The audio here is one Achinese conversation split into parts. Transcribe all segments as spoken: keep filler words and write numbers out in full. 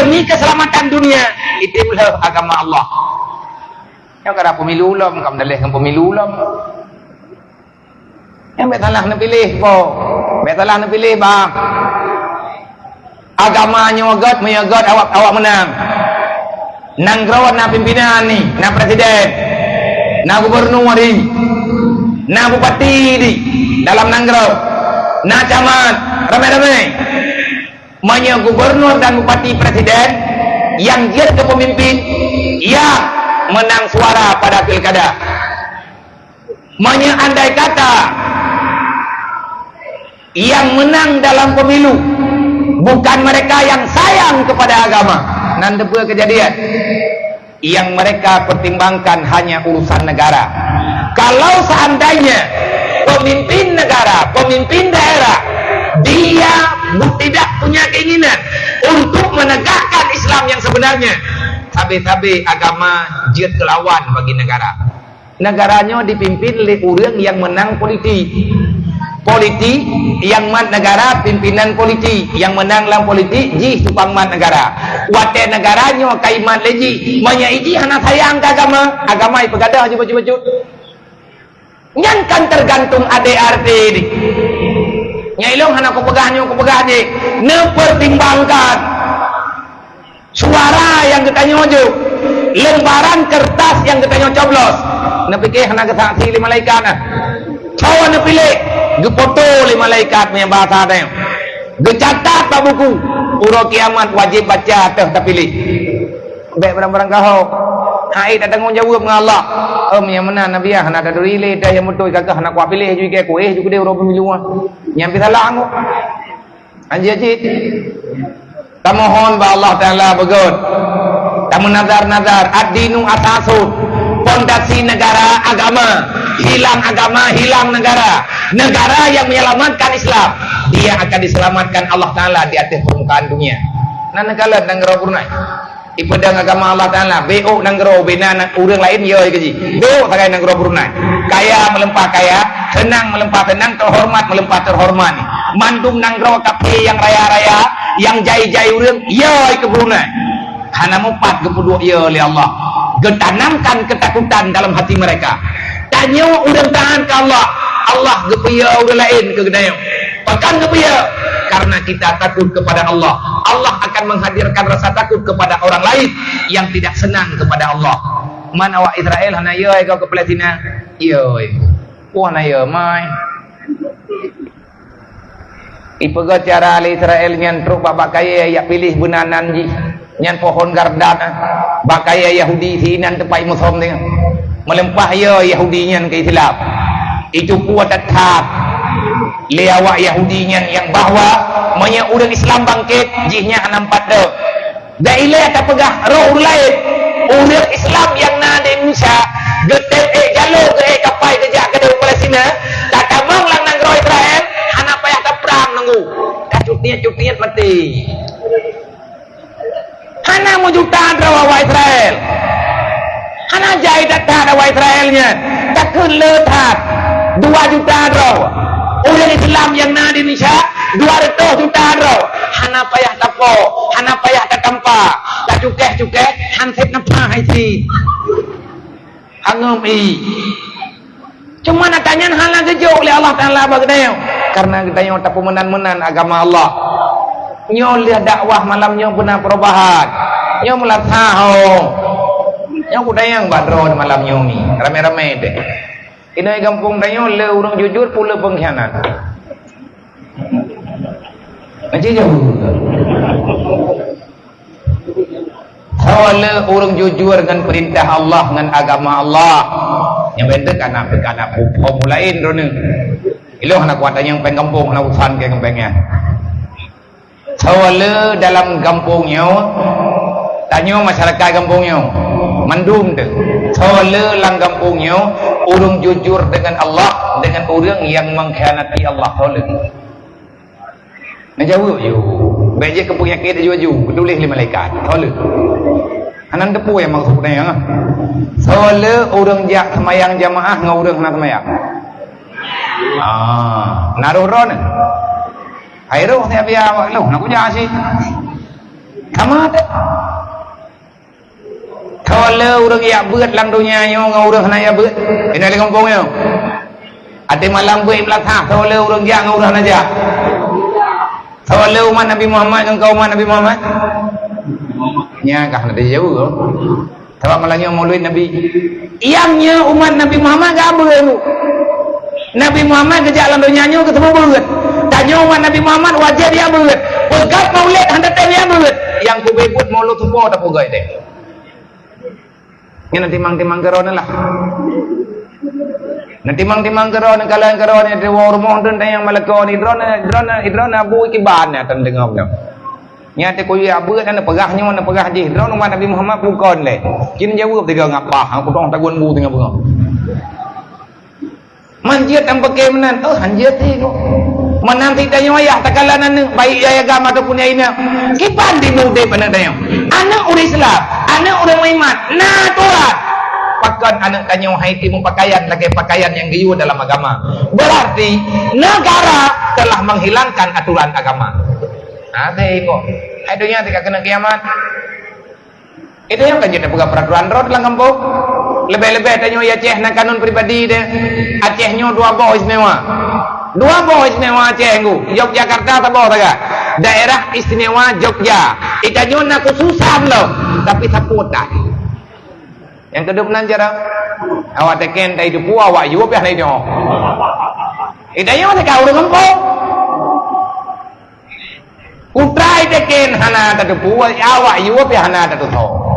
demi keselamatan dunia, item lheueh agama Allah. Nyoe kara pemilu lom, ka meudaléh ngon pemilu lom. Nyang bék salah neupiléh po. Bék salah neupiléh, bang. Agama nyoe göt, meunyoe göt awak, awak meunang. Nanggroe na pimpinan ni, na presiden, na gubernur di, na bupati di dalam nanggroe, na camat, ramé-ramé. Meunyoe gubernur dan bupati, presiden nyang jeuet keu pemimpin, nyang meunang suara pada pilkada. Meunyoe andai kata yang menang dalam pemilu bukan mereka yang sayang kepada agama, nan teupeue keujadian? Yang mereka pertimbangkan hanya urusan negara. Kalau seandainya pemimpin negara, pemimpin daerah, dia bu-, tidak punya keinginan untuk menegakkan Islam yang sebenarnya, sabe-sabe agama jeuet keu lawan bagi negara. Negara nyoe dipimpin lé ureuëng nyang meunang politik. Politik nyang mat negara, pimpinan politik nyang meunang lam politik jih tukang mat negara. Watée negara nyoe ka imat lé jih, meunyoe jih hana sayang keu agama, agama ipeugah jih bacut-bacut. Nyan kan tergantung adat arti di. Nyang ilong hana kupeugah nyoe kupeugah jih, neupertimbangkan. Suara nyang geutanyoe jok, lembaran kertas nyang geutanyoe coblos, neupiké hana geusaksi lé malaikat na. Soe neupiléh, geupoto lé malaikat meunyoe bahasa tanyoe. Geucatat bak buku, uroe kiamat wajéb baca teuh tapiléh. Bék barang-barang kahok. Hai tatanggong jaweueb ngon Allah. Em, nyang meunan Nabi hana taduri lé, dah nyang beutôi kakeuh hana kuat piléh ju ikée kuéh ju keudeh uroe pemilu nyan. Nyang pih salah anggô. Anjih cit. Tamohon bak Allah Taala beugöt. Tameunazar-nazar, ad-dinu asasun. Pondasi negara agama. Hilang agama, hilang negara. Negara yang menyelamatkan Islam, dia akan diselamatkan Allah Taala di atas permukaan dunia. Nan neukalon nanggroe Brunei. Ipeudong agama Allah Taala, bék ôk nanggroe, bék na ureuëng laén yö keu jih. Bék ôk sagai nanggroe Brunei. Kaya meulimpah kaya, seunang meulimpah seunang, teuhoreumat meulimpah teuhoreumat. Mandum nanggroe kafé nyang raya-raya, nyang jai-jai ureuëng, yö keu Brunei. Hana mupat geupeuduek yö lé Allah. Geutanamkan ketakutan dalam hati mereka. Tanyoe ureuëng taát keu Allah, Allah geupeuyö ureuëng laén keu geutanyoe. Pakon geupeuyö? Karena kita takut kepada Allah. Allah akan menghadirkan rasa takut kepada orang lain yang tidak senang kepada Allah. Man awak Israel hana yö keu Palestina? Yö. Wah, hana yö mai. Ipeugah cara lé Israel nyan trok bak, bak kayée yak piléh beunanan jih. Nyan pohon gardan, ah. Bak kayée Yahudi sinan teumpat musom teuh. Meulimpah yö Yahudi nyan keu Islam. Itu kuat that-that lé awak Yahudi nyan nyang bahwa meunyoe ureuëng Islam bangkét, jih nyan hana meupat deuek. Dan ilée tapeugah roh ureuëng laén, ureuëng Islam nyang na di Indonesia geutem ék jalô geuék kapai geujak keudéh u Palestina, tatamong lam nanggroe Israel, hana payah taprang nunggu. Tacut niet-cut niet maté. Hana meujuta droe awak Israel. Hana jai that-that awak Israel nyan. Takheun le that. Dua juta droe. Ureuëng Islam nyang na di Indonesia dua reutôh juta droe. Hana payah tapo, hana payah tatampa. Tacukeh-cukeh, han sép napa hai si. Hangom i. Cuma na tanyan hana geujok lé Allah Taala bak geutanyoe. Karena geutanyoe tapeumeunan-meunan agama Allah. Nyoe lheueh dakwah malam nyoe beuna perubahan. Nyoe meulat saho. Nyoe kudayang bak droe malam nyoe ni. Ramé-ramé deh. Inai gampông tanyoe le ureuëng jujur pula pengkhianat. Macam jauh. Soe le ureuëng jujur ngon peurintah Allah, ngon agama Allah. Nyang bentuk anak, anak buphom laén droeneuh. Ilong hana kuat tanyong péng gampông, hana urusan keu péng nyan. Soe le dalam gampông nyoe, tanyoe masyarakat gampông nyoe, mandum teuh. Soe le lam gampông nyoe ureuëng jujur dengan Allah, dengan ureuëng nyang mengkhianati Allah, soe le. Neujaweueb yue. Bék jeuet keu peunyakét aju-aju, geutuléh lé malaikat. Soe le? Hana teupeu nyang maksud nyan. Soe le ureuëng jak seumayang jamaah ngon ureuëng hana seumayang? Ah, na roh droeneuh. Hai roh siap ya awak loh, na kuja sih. Sama teuh. Tho le ureuëng jak beuet lam donya nyoe ngon ureuëng hana jak beuet. Inong di gampông nyoe. Até malam beuet beulatah, tho le ureuëng jak ngon ureuëng hana jak. Tho le umat Nabi Muhammad ngon kaum umat Nabi Muhammad. Nyan kah nanti jauh. Sabab malam nyoe Maulid Nabi. Nyang nyoe umat Nabi Muhammad gak beuet. Nabi Muhammad geujak lam donya nyoe keu teuma beuet. Tanyoe umat Nabi Muhammad wajéb jak beuet. Peugah Maulid hana teuh jak beuet. Nyang kubeuet Maulid tupo tapeugah deh. Nyan na timang-timang keudroe lah. Na timang-timang keudroe, kalon keudroe, di woe rumoh tu tanyong malako ni, droeneuh, droeneuh, droeneuh Abu Ikiban nyan tan deungoe nyoe. Nyan teuh kuyue abeuet, na peugah nyoe, na peugah jih. Droeneuh umat Nabi Muhammad bukon lé. Jin jaweueb tiga ngapah, aku dong tagun bu tengah bunga. Man jeuet nyang peuke meunan, oh, han jeuet teuh. Meunan sit tanyoe ayah takalon aneuëk, baik yah agam ataupun yah inong. Kiban di udeb aneuëk tanyoe. Aneuëk ureuëng Islam, aneuëk ureuëng meuiman, na aturan. Pakon aneuëk tanyoe hai timu pakaian lagée pakaian nyang geuyue dalam agama. Berarti negara telah menghilangkan aturan agama. Nah, teuh kok. Hai donya teuka keuneuk kiamat. Itu nyang ka jeuet tapeugah peraturan droe lam gampông. Leubeh-leubeh tanyoe Aceh na kanun pribadi deh. Aceh nyoe dua boh istimewa. Dua boh istimewa Aceh nggu. Yogyakarta saboh saga. Daerah Istimewa Jogja. Itanyoe na khususan lom. Tapi sapeue tan. Nyang keudeup nan cara. Awak teken tai depu, awak yue piah nai nyoe. Itanyoe teuka ureuëng gampông. Putra iteken hana tateupeue, awak yue pih hana tateutoe.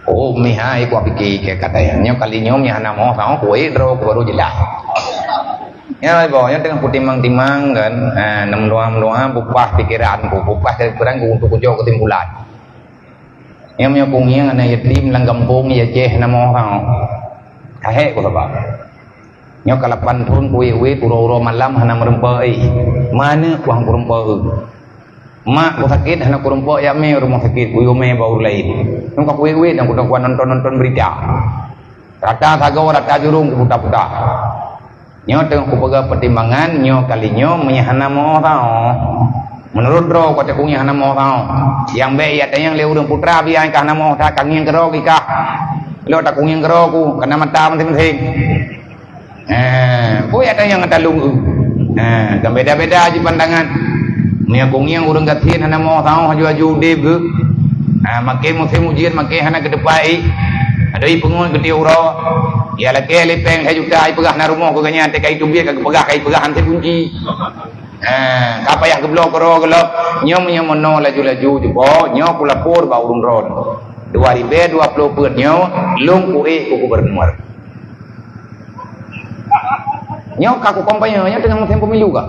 Oh, mihai kuah pike ke kata nyoe kali nyoe mi hana moh sama kue dro ku baru jelas. Ya, ibu, nyoe tengah kutimang-timang kan, ha, nem doa-doa bupah pikiran ku, bupah pikiran ku untuk kujok kesimpulan. Nyang meunyoe kungieng aneuk yatim lam gampông di Aceh na moh. Kahek ku saba. Nyoe ka lapan thon kuwét-wét uroe-uroe malam hana meurumpok, eh. Maneuk kuang kurumpok, eh. Mak ku sakét hana kurumpok jak mé rumoh sakét, kuyue mé bak ureuëng laén. Nyoe ka kuwét-wét nyang kutoh kuat nonton-nonton berita. Rata sagoe, rata jurông kuputa-puta. Nyoe teungoh kupeugah peutimbangan, nyoe kali nyoe meunyoe hana meuoh saoh. Meunurot droe ku até kungieng hana meuoh saoh. Nyang bék jak tanyong lé ureuëng putra biaya ka hana meuoh that, ka ngieng keudroe kikah. Lok takungieng keudroe ku, kana mata maséng-maséng. Eh, peue jak tanyong ata lôn eu. Eh, kan beda-beda jih pandangan. Meunyoe kungieng ureuëng gasien hana meuoh saoh aju-aju udeb geuh. Ah, makai musém ujeuen, makai hana keuteupat éh. Adoe peungon geutiek uroe. Ya lakée lé péng lhée juta, ipeugah na rumoh keu geuhnyan, teuka iteubiet ka geupeugah, ka ipeugah han teukunci. Ha, ka payah geubloe keudroe gohlom. Nyoe meunyoe meunoe laju-laju cuba, nyoe kulapor bak ureuëng droen. Dua ribée dua ploh peuet nyoe, lôn kuék keu gubernur. Nyoe ka kukampanye, nyoe teungoh musém pemilu ka.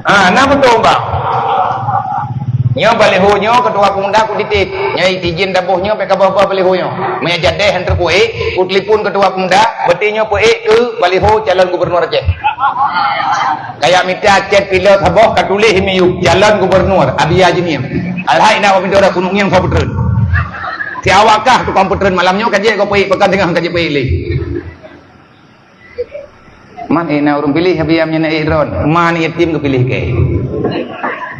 Ah, na beutôi, Bang. Nyoe baliho nyoe ketua pemuda kutitip. Nyoe itijin daboh nyoe pih ka boh-boh baliho nyoe. Meunyoe jadeh han teukuék, kutelepon ketua pemuda, berarti nyoe peuék keu baliho calon gubernur Aceh. Kaya mita cét pilot saboh ka tuléh miyueb calon gubernur Abia Jimim. Alhai na wapintoe dah kunong nyang soe peutreun. Si awak kah tukang peutreun malam nyoe ka jeuet kau peuék, pekan teungoh ka jeuet peuék lé. Man ék na ureuëng piléh, Abia meunyoe na ék droen, man yatim geupiléh keu.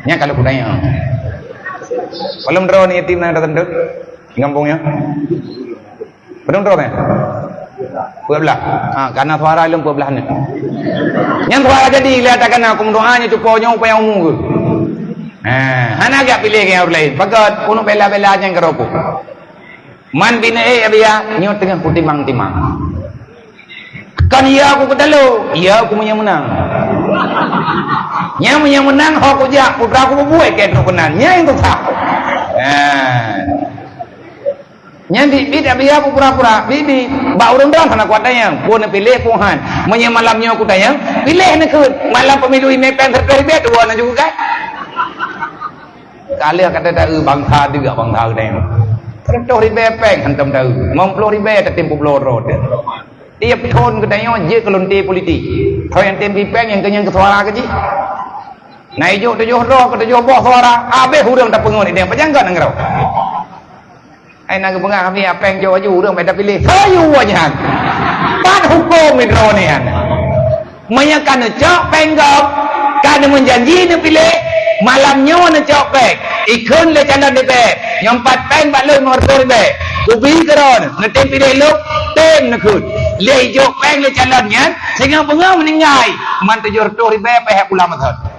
Nyan kalau kutanyong. Palom droen yatim na datang tu? Gampông nyoe. Padum droen, eh? Peuet blaih. Ha, kana suara lom peuet blaih ni. Nyan suara jadi lé takana aku meudoa nyoe cupo nyoe upaya umu geuh. Ha, hana gak piléh keu ureuëng laén. Pakat, keuneuk bela-bela nyang keurokok. Man binéh ék Abia, nyoe teungoh kutimang-timang. Kan iya aku keutalo, iya aku meunyoe meunang. Nyang meunyoe meunang ho kujak, putra aku bubuet keu trok keunan. Nyang itu sah. Ha. Nyan biet-biet Abia pura-pura, biet-biet. Bak ureuëng droen hana kuat tanyong, peue neupiléh peue han. Meunyoe malam nyoe kutanyong, piléh neukheun. Malam pemilu imé péng seratus ribèe tuwoe na juga kan. Ka lheueh ka teu-eu bansa deuk bansa geutanyoe. Seratus ribèe péng hantom teu-eu, limong ploh ribèe tatem peubloe droe teuh. Tiep thon geutanyoe jeuet keu lonte politik. Thon nyang tem péng nyang keu nyang keu suara keu jih. Na ijok tujoh droe keu tujoh boh suara, habéh ureuëng tapeungon idéh pajan gét nanggroe. Ai na geupeugah kami apéng cok aju ureuëng beda piléh. Sayu nyan. Ban huköm droe nyan. Meunyoe ka neucok péng gob, ka Neumeung janji neupiléh, malam nyoe neucok péng. Ikheun lé calon D P R, nyoe pat péng bak lôn limong reutôh ribèe. Kubi keudroe neutem piléh lôn, tem neukheun. Lé ijok péng lé calon nyan, singoh beungoh meuninggai. Man tujoh reutôh ribèe payah pulang meuthon.